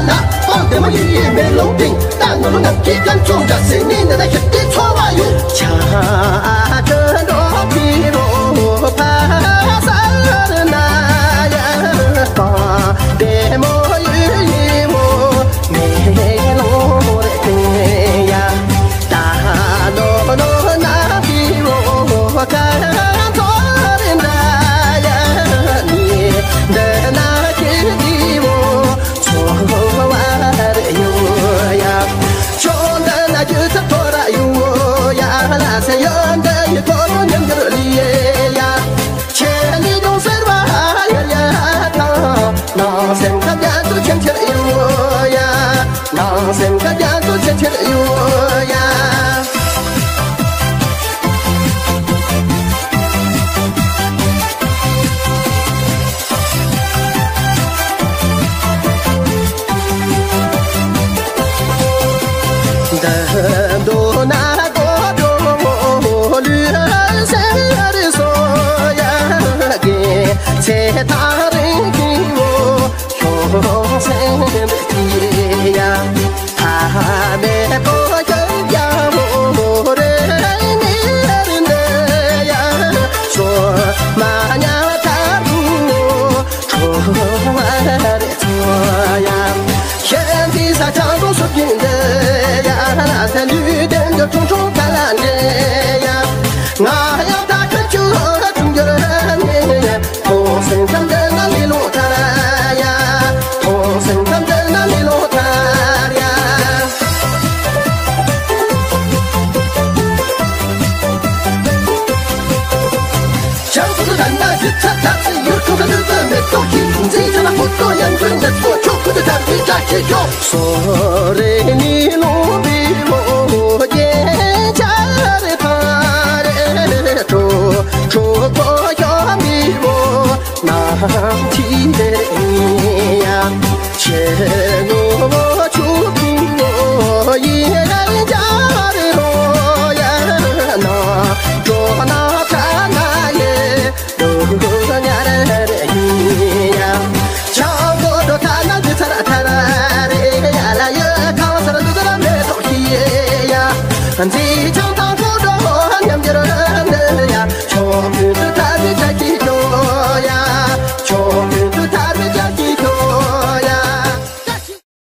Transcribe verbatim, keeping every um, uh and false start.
ན་སྤང་བདེ་མོ་ཡིན་ཡིན་མེ་ལོང་སྟེང་། ད་ནོར་ལོ་ནམ་གྱི་ཀམ་ཚོང་འདྲ་སེ་ནི་ནི་ན་ཤི་ཏི་ཚོ་བ་ཡོད། ཆ་ཀ་འགྲོ་ཕི་རོ་ཕ་ས་ན་ཡ་སྤང་བདེ་མོ་ཡིན་ཡིན་མོ་མེ་ལོང་རེ་ཏེ་ཡ། ད་ནོ་ནོ་ན་བི་བོ་ཀ་ཐོ་རེ་ན་ཡ་ནི་འདི་ན་ཁི་བི་བོ་ཚོ་བ་རེ་ཡོ་ཡ། ཆོ་འདི་ན་རྒྱུ་ཚ་ཐོ་ར་ཡོ་ཡ་ལ་སེ་ཡོ་འདི་ཡི་ཐོ་ཡོ་ཉམས་འགྱུར་ལི་ཡ། ཁྱེད་ནི་ཡོང་ཟེར་བ་ཡོད་ཡ་དང་། ནང་སེམས་ཁ་རྒྱ་མཚོ་ཆེན་ཆེར་ཡོད་ཡ། ནང་སེམས་ཁ་རྒྱ་མཚོ་ཆེན་ཆེར་ཡོད་ཡ། འདི་མདོ་ན་གོ་འགྲོ་ལུས་སེམས་རི་སོ་ཡ། དགེ་ཚེ་ཐག་རིང་གི་འོ་ཤོག་སེམས་ཀྱི་ཡ། ཐ་མེད་པོ་ཡང་ཡ་མོ་རེ་ནི་རེ་ནི་ཡ། སོ་མ་ཉ་ཐ་རུ་འོ་ཁྲོ་བ་རེ་ཚོ་ཡ། ཤེས་འདི་ས་ཆ་རུ་སོ་གིན་འདི་ཡ། ལ་ས་ལུས་ལྡན་འདི་ཁྲུང་ཁྲུང་ཀ་ལ་འདི་ཡ། ང་ཡང་ད་ཁ་ཆུ་ཁྲུང་འགྱུར་ནི་ཡ། ཁོང་སེང་ཁམས་འདི་ན་མི་ལོ་ཐར་ཡ། ཁོང་སེང་ཁམས་འདི་ན་མི་ལོ་ཐར་ཡ། ཞང་ཚོ་ལ་ན་ཡུལ་ཚ་ཐག་ཚི་ཡུལ་ཁོ་ཁ་ལུ་བ་མེ་ཏོག་གི་མཛེས་ཆ་ལ་ཧོ་ཏོ་ཡང་ཁྱོད་འདི་ཚོ་ཆོ་ཁུ་དུ་ཐར་གི་ཀ་ཆེ་ཤོག་སོ་རེ་ནི་ལོ་བི་མོ་རྒྱན་ཆ་རེ་ཐ་རེ་ཁྲོ་ཁྲོ་ཁོ་ཤོ་མི་མོ་ནམ་ཐི་རེ་ཡ། ཆེ་ནོ་ཆུ་ཁུ་ཡི་ར་ཡ་རེ་རོ་ཡ་ན་ཏྲོ་ན་ཁ་ན་ཡེ། ལོ་ལོ་ཉ་རེ་རེ་ཡ། ཆ་གོ་ཏོ་ཐ་ན་དི་ཚ་ར་ཐ་ར་རེ་ཡ་ལ་ཡ་ཁ་བ་ས་ར་དུ་ས་ར་མེ་ཏོག་ཤི་ཡ། འཛི་ཆ་